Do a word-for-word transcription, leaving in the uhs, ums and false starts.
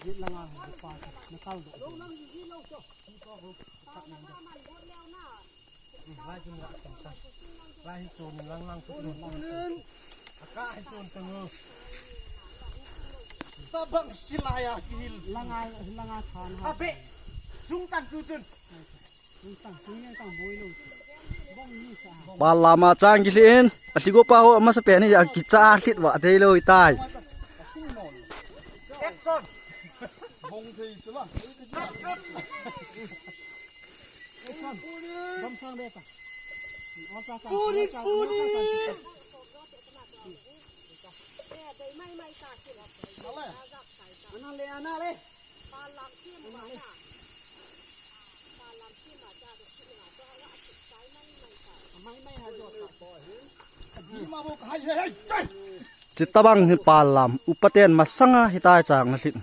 Langa pa na kal do. Lai chun la kan ta. Lai hi chun lang lang tu. Aka hi chun tu. Tabang silaya kihil. Langa langa than ha. Abe. Sung tang tu chun. Sung tang sung yang tang boi lo. Bong ni sa. Pal lama chang kilhin. Alhigo pa ho masa pen hi akicha hlit va thei lo tai. Action. Bong thei chula. Action. Gamsang beta. Puri, puri. Ana le, ana le. Mai mai ha jo. Di ma bo hai hai hai. Chitabang hi pal lam upaten masanga hitai chang na hlit.